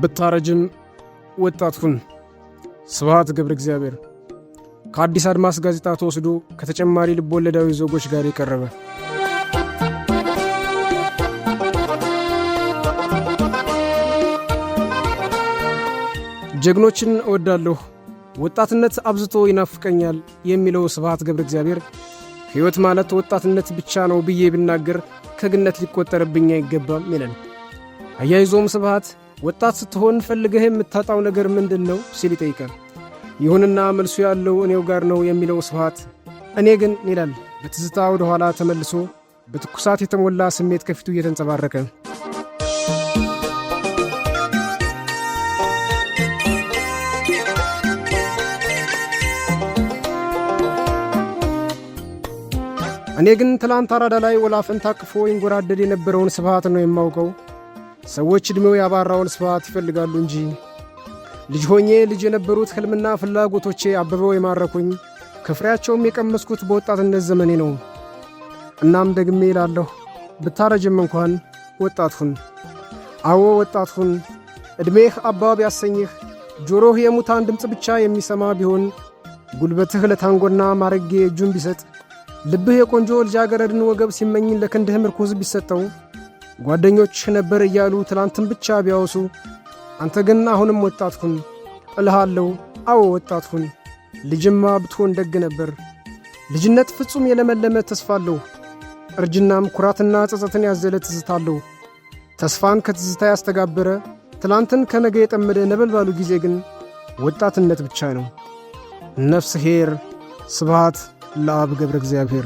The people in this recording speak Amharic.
ብታረጅም ወጣት ሁን። ስብሐት ገብረ እግዚአብሔር። ከአዲስ አድማስ ጋዜጣ ተወስዶ ከተጨማሪ ልቦለዳዊ ዘጎች ጋር የቀረበ። ጀግኖችን እወዳለሁ፣ ወጣትነት አብዝቶ ይናፍቀኛል የሚለው ስብሐት ገብረ እግዚአብሔር፣ ሕይወት ማለት ወጣትነት ብቻ ነው ብዬ ብናገር ከግነት ሊቆጠርብኝ አይገባም ይላል። አያይዞም ስብሐት ወጣት ስትሆን ፈልገህ የምታጣው ነገር ምንድን ነው ሲል ይጠይቃል። ይሁንና መልሱ ያለው እኔው ጋር ነው የሚለው ስብሐት፣ እኔ ግን ይላል በትዝታ ወደ ኋላ ተመልሶ፣ በትኩሳት የተሞላ ስሜት ከፊቱ እየተንጸባረቀ፣ እኔ ግን ትላንት አራዳ ላይ ወላፈን ታቅፎ ይንጎራደድ የነበረውን ስብሐት ነው የማውቀው። ሰዎች ዕድሜው ያባራውን ስብሐት ይፈልጋሉ እንጂ ልጅ ሆኜ ልጅ የነበሩት ሕልምና ፍላጎቶቼ አብበው የማረኩኝ፣ ከፍሬያቸውም የቀመስኩት በወጣትነት ዘመኔ ነው። እናም ደግሜ እላለሁ፣ ብታረጅም እንኳን ወጣት ሁን። አዎ፣ ወጣት ሁን። ዕድሜህ አባ ቢያሰኝህ፣ ጆሮህ የሙታን ድምፅ ብቻ የሚሰማ ቢሆን፣ ጉልበትህ ለታንጎና ማረጌ እጁን ቢሰጥ፣ ልብህ የቆንጆ ልጃገረድን ወገብ ሲመኝ ለክንድህ ምርኩዝ ቢሰጠው፣ ጓደኞችህ ነበር እያሉ ትላንትን ብቻ ቢያወሱ፣ አንተ ግን አሁንም ወጣት ሁን እልሃለሁ። አዎ፣ ወጣት ሁን። ልጅማ ብትሆን ደግ ነበር። ልጅነት ፍጹም የለመለመ ተስፋ አለው። እርጅናም ኩራትና ጸጸትን ያዘለ ትዝታ አለው። ተስፋን ከትዝታ ያስተጋበረ፣ ትላንትን ከነገ የጠመደ ነበልባሉ ጊዜ ግን ወጣትነት ብቻ ነው። ነፍስ ኄር ስብሐት ለአብ ገብረ እግዚአብሔር።